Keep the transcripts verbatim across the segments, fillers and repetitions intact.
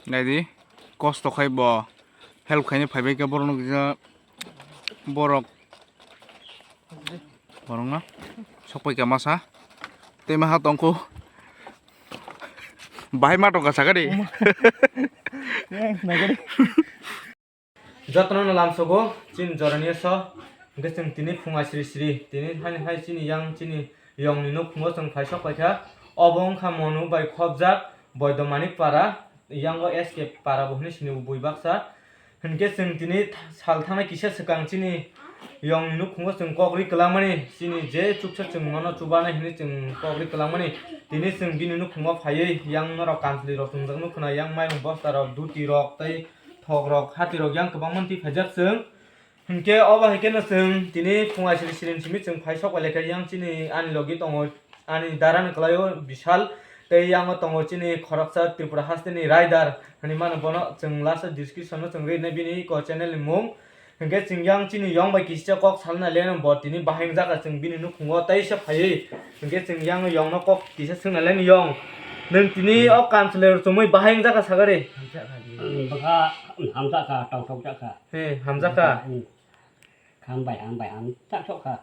Naidi, kosto khai bo help khaina phaibai khe borokno kisa borok, borokno sokpai kha masa. Tei maha tongkho. Bahai ma tongkha sakha di. Jotono no lamsogo chini jorani so. Hwnkhe chwng tini phunga sri sri tini hani hai chini yang chini yongni nukhungo chwng phai sok paikha. Obo wngkha Monu bai khobjak Boidomani para, yango S K para bo hwnwi sini bui baksa. Hwnkhe chwng tini sal thangnai kisa swkang chini yongni nukhungo chwng kok ri kwlangmani, chini je chuksa chwng nono chubanai hwnwi chwng kok ri kwlangmani. Tini chwng bini nukhungo phaiwi yang norok kanchwlwi rok chwngjak nukho na, yang mairum bosta rok, duti rok tei thok rok, hati rok yang kwbangma twi phaijak chwng. Hinkhe obo hai kheno chwng tini phunga siri siri simi chwng phai sok bai laikha, yang chini ani logi tongo, ani dara ni kwlai o Bishal, tei yango tongo chini khoroksa Tripura hasteni Raidar hinwi mano, bono chwng last o description o chwng rinai bini iko channel ni mung. Hinkhe chwng yang chini yong bai kisa kok salna leno bo tini bahai wngjakha chwng bini nukhungo teisa phaiwi. Hinkhe chwng yang yong no kok kisa swngna leno yong. Nwng tini o kanchwlwi rw chumui bahai wngjakha sagari. Bwkha hamjakha, tongthokjakha. He, hamjakha. Ham bai ham bai ham tak sok kha.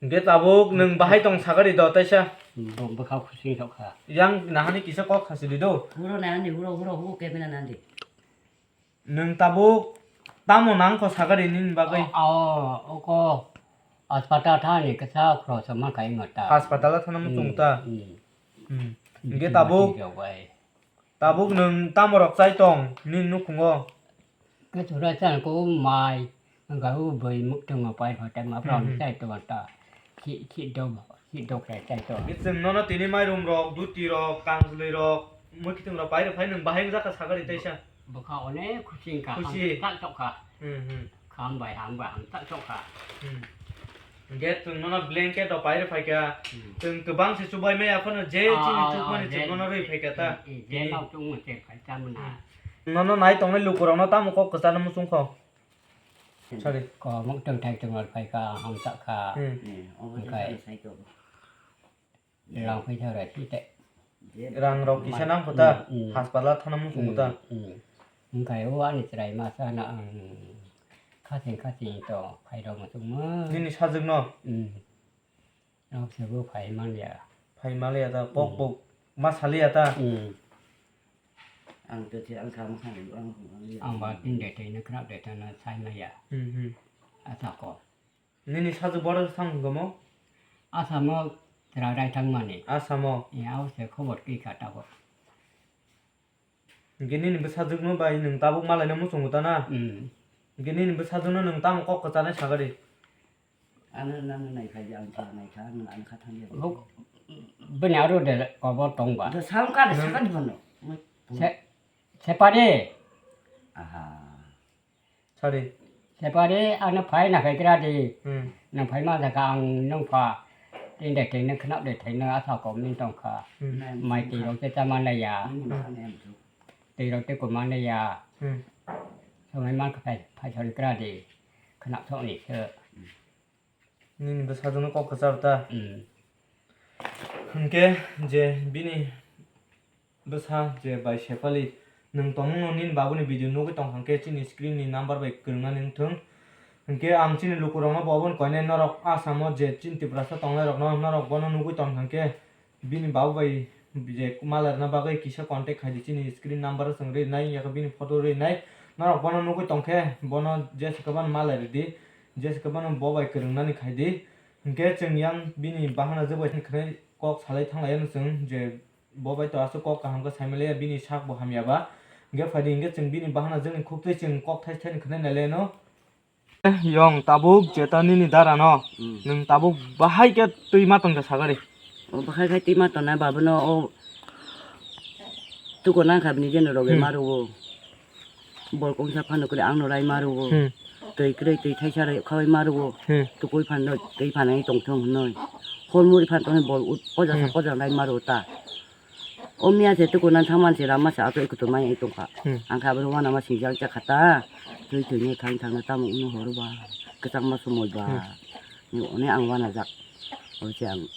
Hingke tabuk nwng bahai tong sagari do teisa. Bo bwkha khusing sok kha. Yang nahani kisa kok khasi di do. Huro nahani huro huro hu kebina nandi. Nwng tabuk tamo nang kho sagari nini bagwi? O, o, oko hospital thani kisa khoro sama kai ngota. Hospital thana muchung ta. Hmm. Hingke tabuk Tabuk nwng tamo rok chai tong nini nukhungo? Khe chwrai chana ko mai, wngkha o bwrwi mwktwng rok pai pha tei ma phra chai tong ta. Khi, khi dok, khi dok chai, chai tong. Chwng nono tini mairum rok, duti rok, kanjlwi rok, mwkhitwng rok pai rw phai nwng bahai wngjakha sagari teisa. Bwkha onek khusi wngkha, khusi. Hamjak sok kha. Hmm, hmm. Ham bai, ham bai, ham tak sok kha. Hmm. Hingke chwng nono blanket rok pai rw phai kha. Hmm. Chwng kwbang se chubai maya phano je chini chukmani chwng nono rwi phai kha ta. Hmm, hmm, je nok chukmani se phai ta mona. Hmm. Nono nai tongnai lukurokno tamo kok kwchano muchung kho? Sorry. Ko mok tong thai tong phai kha, ham tak kha. Hmm. Hmm, obo hingkai. Rang phaisa rw si te. Rang rok kisa nang kho ta, mm, mm. Haspatala thana muchung kho ta. Mm, mm. Wngkha o ani chwrai masa no ang khasing khasing to phai rok muchung ma. Nini sajwk no? Mm. Nok se bo phai man ya. Phai man ya ta, pok pok ma sali ya ta. Mm. Ang to che ang kha ma kha ang. Ang ba tin de te na khna de ta na sai ma ya. Mm, mm. Ata ko. Nini sajwk boro thang gomo? Asamo chwrai rai thangmani. Asamo? Yao se khobor twi kha tabuk. Hingke nini bwsajwkno bai nwng tabuk malaina muchungo ta na? Hmm. Hingke nini bwsajwkno nwng tamo kok kwchanai sagari? Ano nang nai kha, ang kha nai kha, ang ano kha thang ya. Bini aro de kobor tong ba. Da sam ka de sakani bono. Se, separi. Aha. Sari. Separi ano phai na khai kra di. Hmm. Nang phai ma jaka ang nung pha. Tin de tin khna de tin asa ko min tong kha. Hmm. Mai ti rok te ta man la ya. Hmm. Ti rok te ko man la ya. Hmm. Samai man kha phai phai chon kra di. Khna thok ni se. Nini bwsajwkno kok kwchar ta? Hmm. Hwnkhe je bini bwsa je bai Sepali, nwng tongmungno nini babuni video nugwi tongkha hwnkhe chini screen ni number bai kwrwngna nangthung. Hwnkhe ang chini lukurokno bo obono koinai norok Assam o je chini Tiprasa tongnairokno norok bono nugwi tongkha hwnkhe bini babu bai je malairwna bagwi kisa contact khaidi, chini screen number o chwng rinai, yakhe bini photo rinai. Norok bono nugwi tongkhe bono jesa kwbangma malairidi, jesa kwbangma bo bai kwrwngnani khaidi. Hinkhe chwng yang bini bahana jwk bai khwnai kok salai thanglaiyano chwng je bo bai to aswk kok kaham khe saimaliya, bini sak bo hamya ba. Hinkhe phaidi hinkhe chwng bini bahana jwkni khuktwi chwng kok thai thai khwnai nailaiyano. Yong tabuk jeta nini dara no, hmm, nwng tabuk bahai khe twi ma tongkha sagari. O bahai khe twi ma tongnai babono o tuko nangkha bini jeno rogwi, hmm, ma rwo. Bol kongsa phano kwrwi angno rai ma rwo. Hmm. Twi kwrwi twi thaisa rai khaui ma rwo. Hmm. Tukui phano twi phanai tongthong hwnwi. Hor muri phan tongnai bol ut-, poja sa, hmm, poja rai ma rwo ta. O miya se tuku nang thangman se lama se ato ikutu maya i tongkha. Hmm. Ang kha aboni uanama singjak jakha ta. Twi twi ni thang thang tamo unu horo ba. Kwchangma somoi ba. Hmm. Ni one ang uanajak. Obo se ang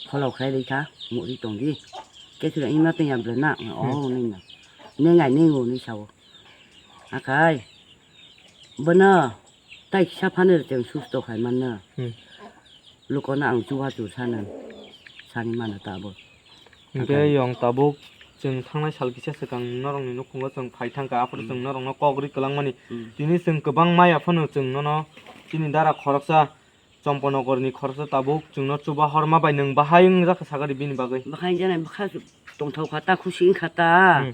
follow khlai rikha, mukri tongdi. Kesura ima tengya bwlai na, hmm, o nini na. Nengai nengo hinwi sao. Akhai bono tai kisa phano chwng susto khai manno. Hmm. Lukono ang chubachu sano sani mano ta abo. Hinkhe yong tabuk chwng thangnai sal kisa swkang norokni nukhungo chwng phai thangkha, aphuru chwng norokno kok ri kwlangmani. Hmm. Tini chwng kwbang maya phano chwng nono chini dara khoroksa Chomponokorni khoroksa tabuk chwngno chuba horma bai nwng bahai wngjak kha sakari bini bagwi. Bahai jani bwkha tongthok kha ta, khusi wngkha ta. Hmm.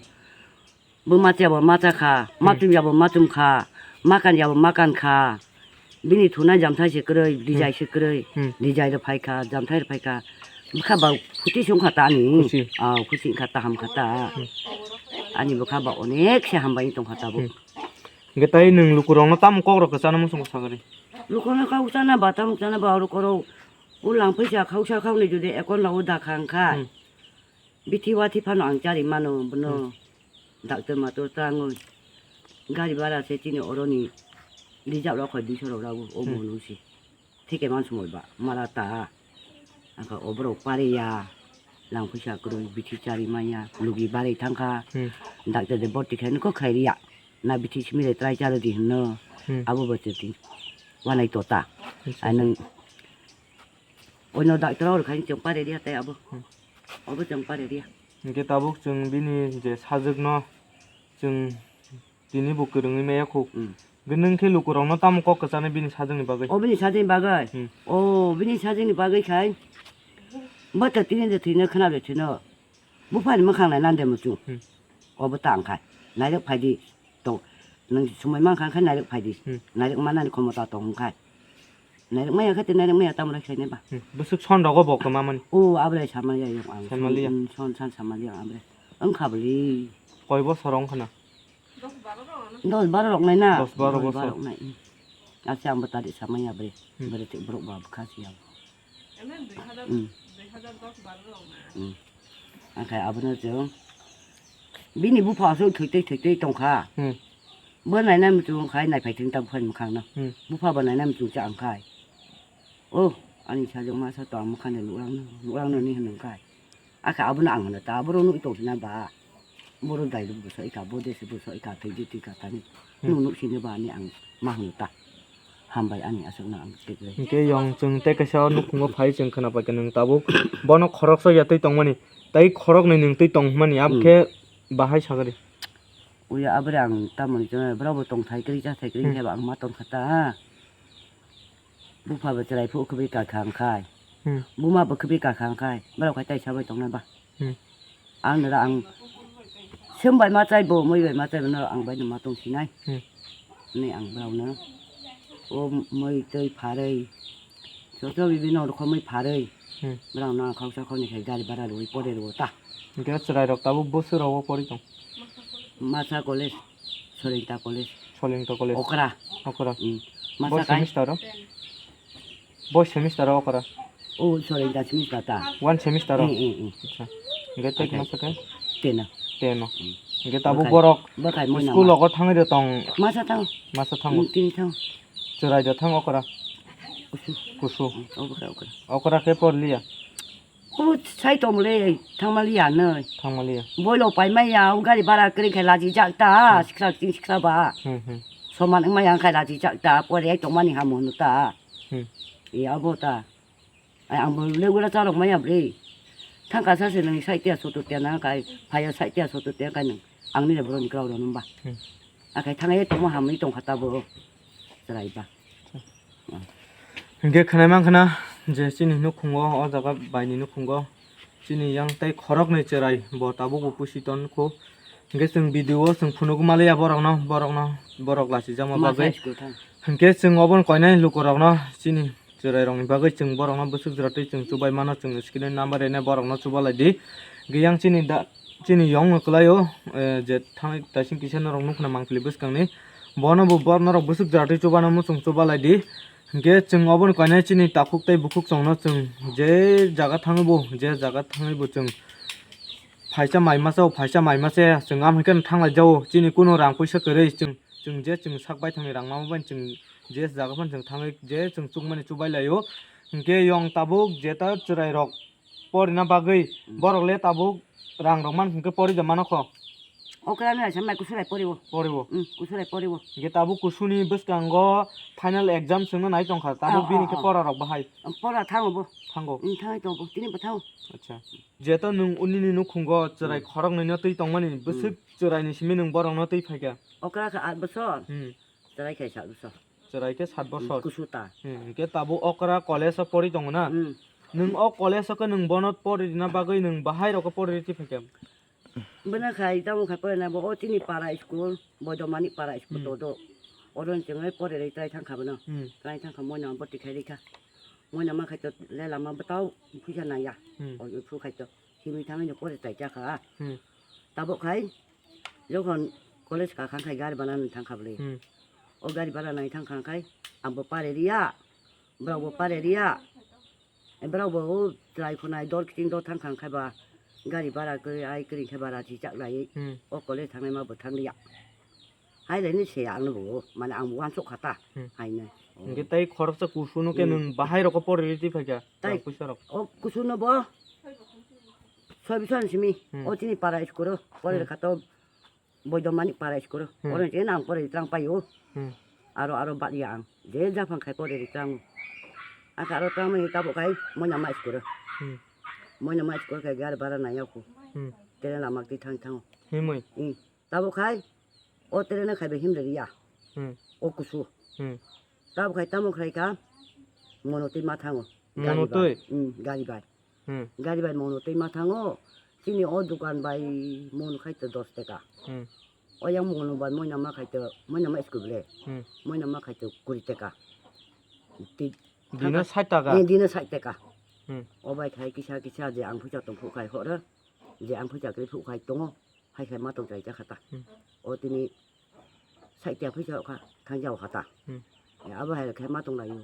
Bo macha bo macha kha, hmm, matum ya bo matum kha, makan ya bo makan kha. Bini thuna jamthai se kwrwi, hmm, dijai se kwrwi, hmm, dijai rw phai kha, jamthai rw phai kha. Bwkha ba khuti se wngkha ta ani. Khusi. Ah, khusi wngkha ta, ham kha ta. Hmm. Ani bwkha ba onek se hambai tong kha tabuk. Hmm. Hingke tai nwng lukurokno tamo kokrok kwchana muchungo sakari? Lukurokno kok chana ba tamo chana ba oro koro ulang phaisa khausa khaunwi jodi ekon lago da kha wngkha. Hmm. Bithi wathi phano ang chari mano bono. Hmm. Doctor mator tangwi. Gari bara se chini oroni rijak rok khoi duiso rok rago o, hmm, bono si. Thike man sumoi ba mala ta. Angkha oborok pariya. Lang phaisa kwrwi bithi chari manya. Lugi barwi thangkha. Hmm. Doctor de borti khaino kok khairiya. Na bithi simi de try chalo di hinno. Hmm. Abo bo cheti. Wanai tota. Acha. Anang oino doctor oro khain chong pare dia tai abo. Hmm. Abo chong pare dia. Hingke tabuk chwng bini je sajwkno chwng tini bo kwrwngwi maya kho. Hmm. Hingke nwng khe lukurokno tamo kok kwchana bini sajwkni bagwi? O bini sajwkni bagwi? Hmm. O bini sajwkni bagwi khai. Bo to tini de thwino khna de thwino. Buphani mwkhang nai nande muchung. Hmm. Obo ta wngkha. Nairok phaidi tong. Nwng sumai mankha khe nairok phaidi. Hmm. Nairok manani khomota tong wngkha. Nairok maya khe te nairok maya tamo rai khainai ba. Hmm. Bwswk son rogo bo kwmamani? O abre samaliya yang ang. Samaliya. Hmm, son san samaliya abre. Wngkha bwli. Koi bosor wngkha na? Dos baro rok nai na? Dos baro bosor. Dos baro rok nai. Ase ang bo tadi samaya bre. Hmm. Bre te borok ba bwkha si ang. Hmm. Hmm. Angkhe abono chwng bini bupha aswk thwi twi thwi twi tongkha. Hmm. Bo naina muchung khai naiphai thung ta buphani mwkhang no. Hmm. Bupha bo naina muchung cha ang khai. O ani sajwk masa to ang mwkhang de nukrang no nukrang no ni hwnwi khai. Akhe abono ang hwno ta, borok nukwi tongphina ba? Borok dairok bo soi kha, bo desi bo soi kha, thwi di thwi kha tani. Hmm. Nwng nuk sini ba ani ang ma hwno ta. Hambai ani aswkno ang tei kwrwi. Hingke yong chwng tei kaisa o nukhungo phai chwng khwna paikha nwng tabuk bono khoroksa ya twi tongmani, tei khoroknwi nwng twi tongmani, hmm, abokhe bahai sagari. Uya abore ang tamoni chwng borok bo tongthai kwrwi chathai kwrwi, hmm, heba ang ma tongkha ta. Bupha bo chwrai phuk khwbwi kakha wngkhai. Hmm. Buma bo khwbwi kakha wngkhai. Borok hai tai sabai tongnai ba. Hmm. Ang nira ang sem bai ma chai bo, moi bai ma chai bo, norok ang bai no ma tong sinai. Hmm. Ni ang borok no o moi tei pharwi. Soto bibi no rokho moi pharwi. Hmm. Borok no ang khausa khoni khai gari bara rwi pore rwo ta. Hingke chwrai rok tabuk bwswk rogo pori tong? Masa college, Solinta college. Solinta college. Okra. Okra. Hmm. Bo masa kai semester o? Bo semester o okra? Oh, sorry, da semester ta. One semester o? Eh, eh, eh. Acha. Hingke tei masa kai? Ten o. Ten o. Hmm. Hingke tabuk borok school logo thangwi de tong? Masa tang. Masa thango. Hmm, tini tang. Chwrai de thang okra? Kusu. Kusu. Hmm, okra, okra. Okra khe porliya? O sai tongmole thangmaliya nai. Thangmaliya. Boilo paimaya o gari bara kwrwi khai laji jak ta, hmm, sikra ching sikra ba. Hmm, hmm. Soman wngmaya khai laji jak ta, pore ai tongmani hamu hwno ta. Hmm. E abo ta. Ai ang bo legura charok maya bre. Thangka sa se nang sai tia soto tia nang kai, phaya sai tia soto tia kai nang. Ang ni le boroni klau rw nung ba. Hmm. Akai thangai tongma hamwi tongkha ta bo. Chwrai ba. Hingke khwnai mankha na je chini nukhungo, o jaga baini nukhungo chini yang tei khoroknwi chwrai bo tabuk bo pusi tongkho. Hingke chwng video o chwng phunuk maliya borokno, borokno, borok lachijakma bagwi. Hingke chwng obono koinai lukurokno chini chwrairokni bagwi chwng borokno bwswk jora twi chwng chubai mano, chwng screen o number rwnai borokno chubalai di. Hingke yang chini da, chini yongno kwlaio, eh, je thangwi taising kisa norok nukna mangpili bwskangni. Bono bo bor norok bwswk jora twi chubana muchung chubalai di. Hingke chwng obono koinai chini takhuk tei bukhuk chwngno chwng je jaga thangwi bo, je jaga thangwi bo chwng phaisa mai masa o, phaisa mai masa chwng am hingke thang lai jao. Chini kunu rang puisa kwrwi chwng, chwng je chwng sak baithangni rang mama bai chwng je jaga phano chwng thangwi je chwng chukmani chubai laio. Hingke yong tabuk jeta chwrairok porina bagwi, hmm, borok le tabuk rang rok man hingke pori da mano kho. Okra no aisa mai kusurai poriwo. Poriwo. Hmm, kusurai poriwo. Ge tabuk kusuni bwskango final exam swngna nai tongkha. Tabuk bini khe pora rok bahai. Pora thango bo. Thango. Hmm, thangwi tongo. Tini bo thango. Acha. Jeto nwng unini nukhungo chwrai khoroknwi no twi tongmani bwswk chwraini simi nwng borokno twi phaikha? Okra kha aat bosor. Hmm. Chwrai khe saat bosor. Chwrai khe saat bosor. Kusu ta. Hmm, hwnkhe tabuk okra college o pori tongo na? Hmm. Nwng o college o khe nwng bono pori rina bagwi nwng bahai rokhe pori riti phaikha? Bwna khai tamo khai pore na bo o chini para school, Boidomani para school todo. Oro chwngwi pore rwi trai thangkha bono. Hmm. Trai thangkha moino bwtwi khai rikha. Moino ma khai to le lama bwtao phuisa naiya. Hmm. O phu khai to. Himwi thangwi no pore chai chakha. Hmm. Tabuk khai jokhon college ka khang khai gari bana nai thangkha bwle. Hmm. O gari bana nai thangkha khai ang bo pare riya. Borok bo pare riya. E borok bo o chwrai khwnai dol kiting dol thangkha khai ba gari bana kwrwi ai kwrwi khe bara chichak lai. Hmm. O college thangnai ma bo thang liya. Hai laini se ang bo mane ang uansuk kha ta. Hmm. Hai nai. Hwnkhe tei khoroksa kusuno khe nwng bahai rokho pore riti phaikha? Tai rang puisa rok. O kusuno bo soi bwsani simi. Hmm. O chini para school o pore kha to Boidomani para school o. Hmm. Oro je nang pore rang paio. Hmm. Aro aro bad ya ang. Je japhang khai pore rang. Aka aro tamo ni tabuk khai moina ma school o. Hmm. Moina ma school khai gar bara na yaku. Hmm. Tere lama ti thang thango. Himwi. Hmm. Tabuk khai o train no khaibai himlari ya. Hmm. O kusu. Hmm. Tabuk khai tamo khlai kha mono twi ma thango. Mono twi? Hmm, gari bai. Hmm. Gari bai mono twi ma thango. Chini o dukan bai mono khai to dos taka. Hmm. O yang mono bai moina ma khai to, moina ma school le. Hmm. Moina ma khai to kuri taka. Ti- Dino sait taka? Eh, dino sait taka. Hmm. O bai khai kisa kisa je ang phuisa tong phu khai horo. Je ang phuisa kri phu khai tongo. Hai khai ma tong chai cha kha ta. Hmm. O tini sait taka phuisa kha thang jao kha ta. Hmm. E, abo hai khai ma tong lai o.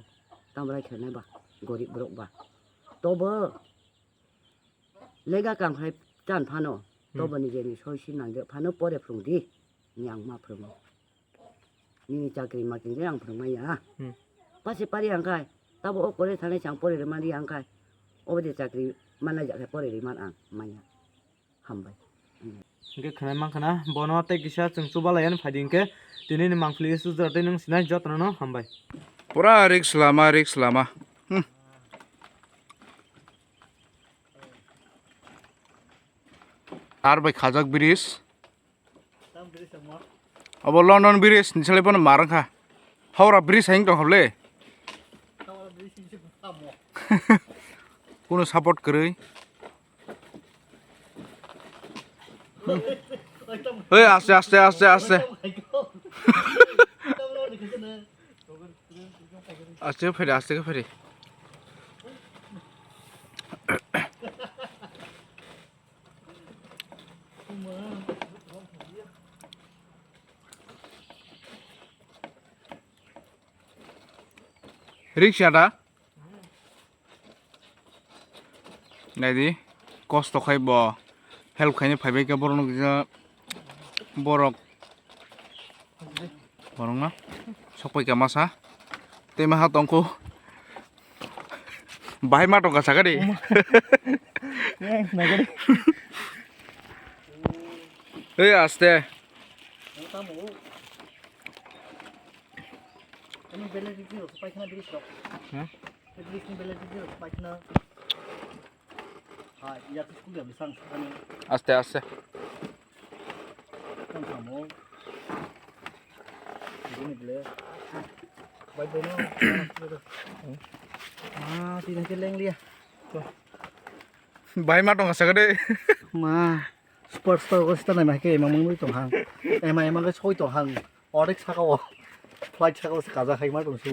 Tamo lai khe nai ba, gorib borok ba. Tobo lega kam khai chan phano. Hmm. Tobo ni je ni soi si nang je phano pore phrung di. Ni ang ma phrung. Nini chakri makri je ang phrung maya. Hmm. Pasi pari ang khai. Tabo o kore thani chang pore mani ang khai. Obo de chakri mana ja khai pore man ang maya. Hambai. Hwnkhe khwnai mankha na, bono tei kisa chwng chubalaiya phai di hwnkhe, tini ni mangpili sujra tei nwng sinai jotono no hambai. Pura risk lama, risk lama. Hmm. Tar bai khajak bridge. Obo London bridge ni sale bono mar wngkha. Howrah bridge hai wng tong hable. Kunu support kwrwi. Oi, aste, aste, aste, aste. Aste khe phaidi, aste khe phaidi. Riksa da? Naidi, kosto khai bo help khaina phaibai khe borokno kisa borok. Borokno sokpai kha masa. Tei maha tongkhu. Bahai ma tongkha sakha di. Ei aste. Ano validity rok paikha na bridge rok. Hmm? Bridge ni validity rok paikha na. Ha, ya school ya misang sakani. Aste, aste. Kan samo. Ini bele. Bai bai no. Ah, tidak keleng dia. Bahai ma tongkha sakha de. Ma, super star ko sita nai ma ke emang mangwi tong hang. Emang emang ke soi tong hang. Onek saka o. Flight saka o se kaja khai ma tong su.